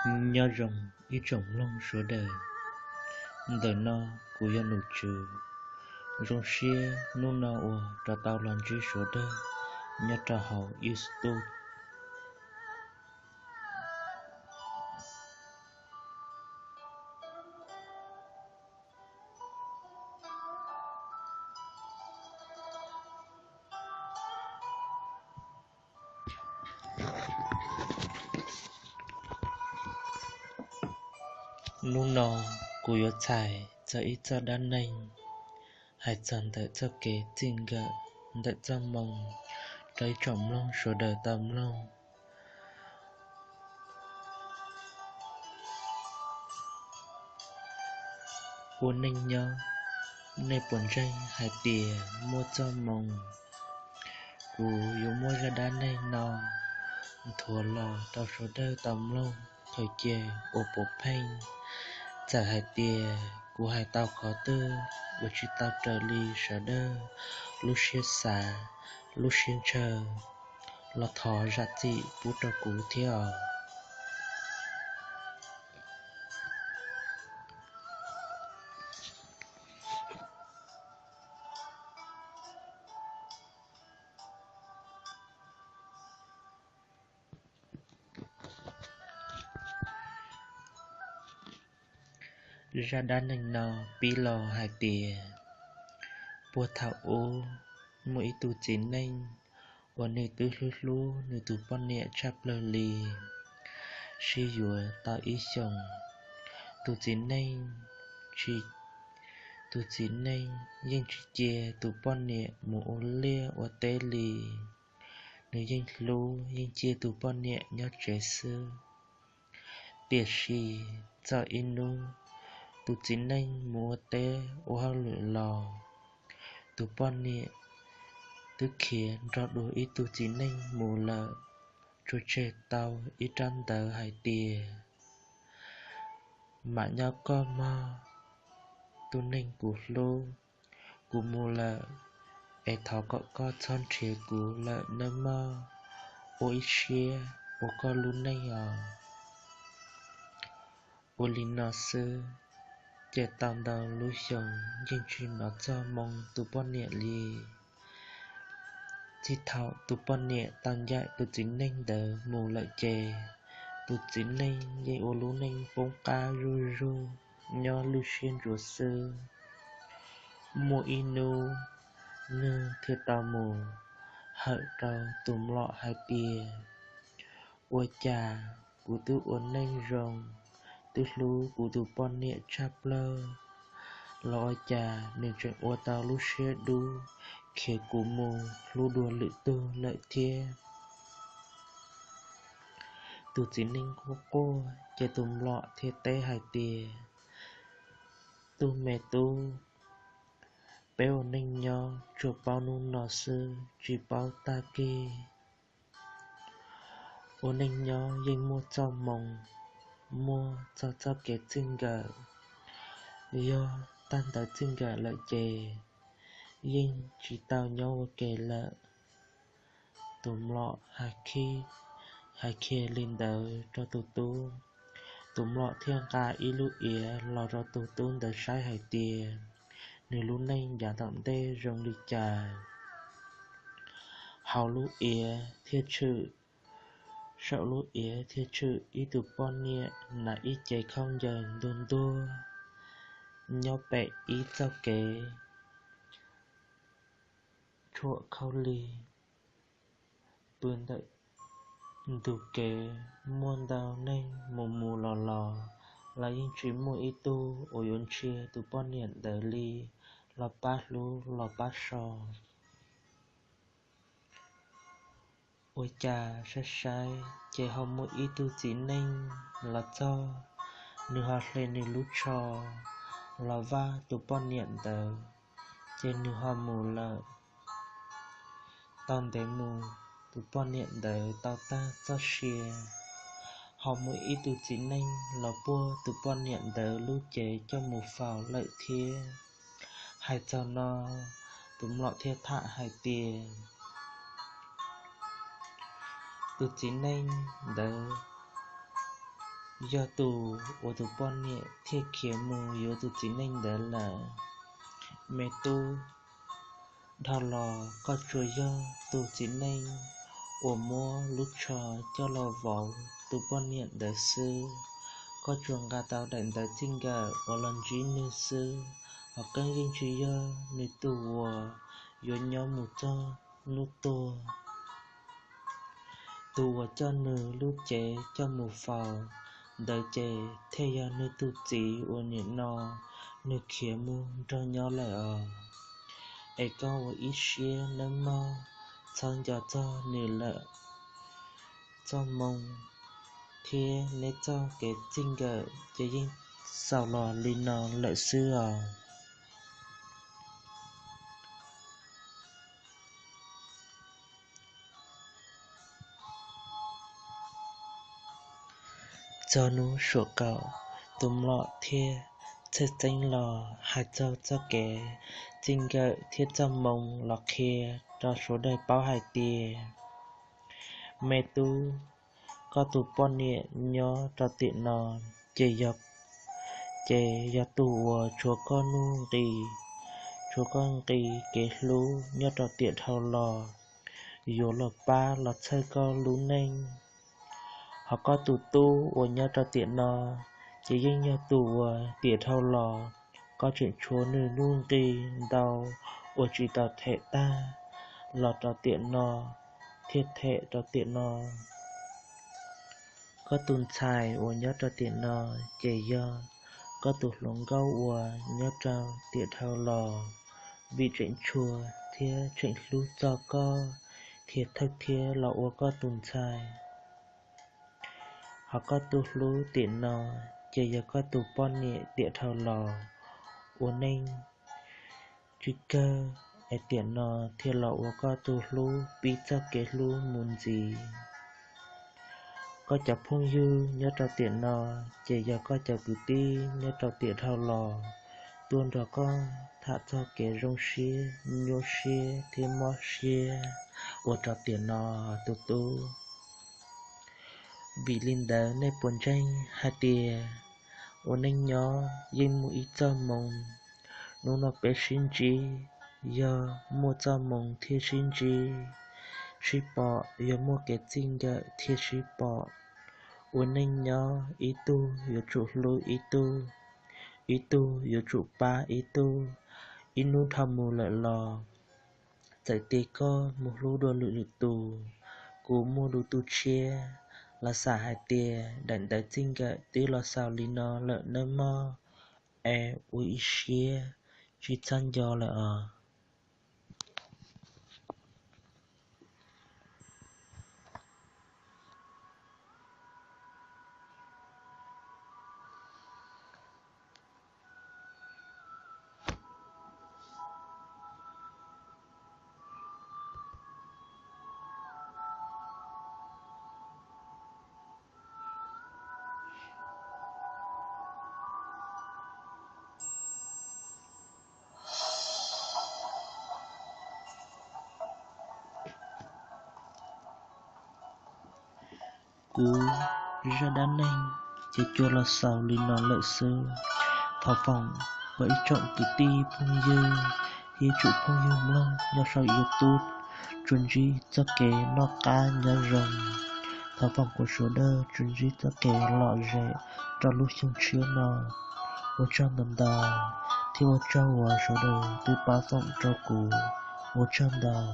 Nyob zoo ib tsoom mloog sawv daws, ntawm no kuv yog Nom Tswv. Zoo siab hnub no uas rov tau los ntsib sawv daws nyob rau hauv YouTube. Hnub no kuv yuav txhais txog ib txoj dab neeg hais txog ntawm txoj kev txij nkawm ntawm txoj moo rau ib tsoom mloog sawv daws tau mloog. Ua neej nyob, nej puas ntseeg hais tias muaj txoj moo? Kuv yuav muab zaj dab neeg no nthuav los rau sawv daws tau mloog khaws cia ua puav pheej. Txawm hais tias kuv hais tau qhov twg uas tsis tau raws li sawv daws lub siab xav, lub siab ntshaw, los thov zam txim pub rau kuv thiab os. Zaj dab neeg no pib los hais tias, puag thaum ub muaj ib tug txiv neej uas nws twb hlub hlub nws tus poj niam tshaj plaws li. Sib yuav tau ib xyoos, tus txiv neej tsis, tus txiv neej yeej tsis cia tus poj niam mus ua liaj ua teb li. Nws yeej hlub yeej cia tus poj niam nyob tsev xwb. Tiam sis txog ib hnub, tus txiv neej mus ua teb ua hauj lwm los, tus poj niam twb khiav nrog dua ib tug txiv neej mus lawm, tsuas tseg tau ib rab ntawv hais tias, mam nyob koj mog, tus neeg kuv hlub. Kuv mus lawm, es thov kom koj txhob nrhiav kuv lawm nawb mog. Ua ib siab ua koj lub neej os. Ua li no xwb, ces tau ntau lub xyoo yeej tsis hnov txog moo tus poj niam li. Txij thaum tus poj niam tau ncaim tus txiv neej ntawd mus lawm ces, tus txiv neej yeej ua lub neej poob qab zuj zus, nyob lwj siab ntsuav xwb. Muaj ib hnub, nws thiaj tau mus hawm rau tus mlom hais tias, ua cas kuv twb ua neej zoo, twb hlub kuv tus poj niam tshaj plaws, los ua cas nws tseem ua tau lub siab dub, khiav kuv mus hlub dua lwm tug lawm thiab. Tus txiv neej quaj quaj ces tus mlom thiaj teb hais tias, tub me tub, peb ua neej nyob tsuas paub hnub no xwb tsis paub tag kis. Ua neej nyob yeej muaj txoj moo, muaj txog txoj kev txij nkawm. Yog tag ntawd txij nkawm lawm ces yeej tsis tau nyob ua ke lawm. Tus mlom hais kiag li ntawd rau tus tub, tus mlom thiaj nqa ib lub iav los rau tus tub ntawd saib hais tias, nws lub neej yav tom ntej zoo li cas. Hauv lub iav thiaj tshwm, saum lub iav thiaj tshwm ib tug poj niam hnav ib cev khaub ncaws ntuag ntuag, nyob pem ib txoj kev tshuam khaub lig. Pw ntawm ntug kev muaj ntau neeg mus mus los los, los yeej tsis muaj ib tug uas yuav ntsia tus poj niam ntawd li, los pab hlub los pab so. Ua cas saib saib ces ho muaj ib tug txiv neej los txog, nws ho hle nws lub tsho los vaj tus poj niam ntawd, ces nws ho mus lawm. Tau ntev mus, tus poj niam ntawd tau tag txoj sia, ho muaj ib tug txiv neej los puag tus poj niam ntawd lub cev coj mus faus lawm thiab. Hais txog no, tus mlom thiaj tham hais tias, tus txiv neej ntawd yog tus uas tus poj niam thiaj khiav mus yuav tus txiv neej ntawd lawm. Me tub, dhau los koj tsuas yog tus txiv neej uas muab lub tsho coj los vauv tus poj niam ntawd xwb. Koj tsuas nqa tau daim ntawv txij nkawm uas los ntsib nws xwb, hos qeeb yeej tsis yog nws tus uas yuav nyob mus txog hnub tuag. Tus uas coj nws lub cev coj mus faus ntawd ces thiaj yog nws tus txiv uas nim no nws khiav mus nrog nyob lawm os. Es koj ua ib siab nawb mog, txhob nco txog nws lawm. Txoj moo thiab neb txoj kev txij nkawm ces yeej xaus los li no lawm xwb os. Txog hnub suam kaum, tus mlom thiaj txhawj xeeb los hais txog txoj kev txij nkawm thiab txoj moo los qhia rau sawv daws paub hais tias, me tub, koj tus poj niam nyob rau tiam no ces yog, ces yog tus uas tshuav koj nuj nqis, tshuav koj nqis kev hlub nyob rau tiam dhau los, yuav los pab los txhawj koj lub neej. Hos koj tus tub uas nyob rau tiam no ces yeej yog tus uas tiam dhau los koj tseem tshuav nws nuj nqis ntau uas tsis tau them tag los rau tiam no, thiaj them rau tiam no. Koj tus ntxhais uas nyob rau tiam no ces yog koj tus hluas nkauj uas nyob rau tiam dhau los, vim tseem tshua thiab tseem hlub txog koj, thiaj thawj thiab los ua koj tus ntxhais. Hos koj tus hlub tiam no ces yog koj tus poj niam tiam dhau los ua neej tsis kawg, es tiam no thiaj los ua koj tus hlub pib txoj kev hlub mus ntxiv. Koj cov phooj ywg nyob rau tiam no ces yog koj cov kwv tij nyob rau tiam dhau los tuaj nrog koj tham txog kev zoo siab, nyuaj siab thiab mob siab ua rau tiam no, tus tub. Vim li ntawd nej puas ntseeg hais tias ua neej nyob yeej muaj ib txoj moo. Hnub no peb sib ntsib, yog muaj txoj moo thiaj sib ntsib, sib pom yog muaj kev txij nkawm thiaj sib pom. Ua neej nyob ib tug yuav tsum hlub ib tug, ib tug yuav tsum pab ib tug. Ib hnub dhau mus lawm los, txawm tias koj mus hlub dua lwm lwm tus, kuv muaj lwm tus tshiab, los xam hais tias daim ntawv txij nkawm twb los xaus li no lawm nawb mog, es ua ib siab tsis txhob nco lawm os. Kuv zaj dab neeg ces tsuas los xaus li no lawm xwb. Thov foom pab ib tsoom kwv tij phooj ywg thiab tsoom phooj ywg mloog nyob saum YouTube tsuas ntsib txoj kev noj qab nyob zoo. Thov foom kom sawv daws tsuas ntsib txoj kev lom zem rau lub xyoo tshiab no. Ua tsaug ntau ntau, thiab ua tsaug uas sawv daws twb pab foom rau kuv. Ua tsaug ntau.